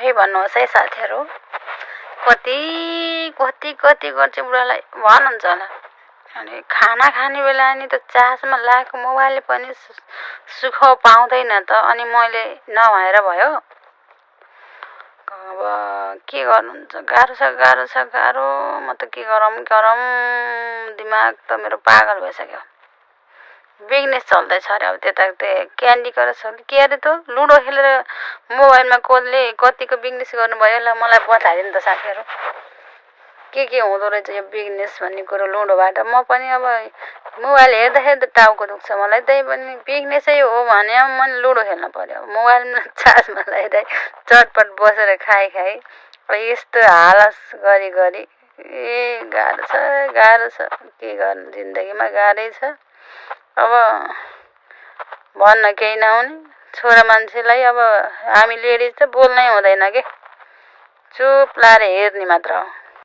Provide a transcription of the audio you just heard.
खै भन्नुहोस् है साथीहरू, कति कति कति गर्छ बुढालाई भन्नुहुन्छ होला। अनि खाना खाने बेला नि त चासमा लागेको मोबाइलले पनि सुख पाउँदैन त, अनि मैले नभएर भयो। अब के गर्नुहुन्छ, गाह्रो छ गाह्रो छ गाह्रो। म त के गरौँ गरौँ, दिमाग त मेरो पागल भइसक्यो। बिजनेस चल्दैछ अरे अब त्यता क्यान्डी क्रस हो कि के अरे त, लुडो खेलेर मोबाइलमा कसले कतिको बिजनेस गर्नुभयो ल मलाई बताइदिनु त साथीहरू। के हुँदो रहेछ यो बिजनेस भन्ने कुरो लुडोबाट। म पनि अब मोबाइल हेर्दा हेर्दा टाउको दुख्छ मलाई। त्यही पनि बिजनेसै हो भने मैले लुडो खेल्न पर्यो। मोबाइलमा चार्जमा लगाइरहे चटपट बसेर खाइ यस्तो हालत गरी गाह्रो छ के गर्नु, जिन्दगीमा गाह्रै छ। अब भन्न केही नहुने छोरा मान्छेलाई अब हामी लेडिज त बोल्नै हुँदैन के, चुप लाएर हेर्ने मात्र हो।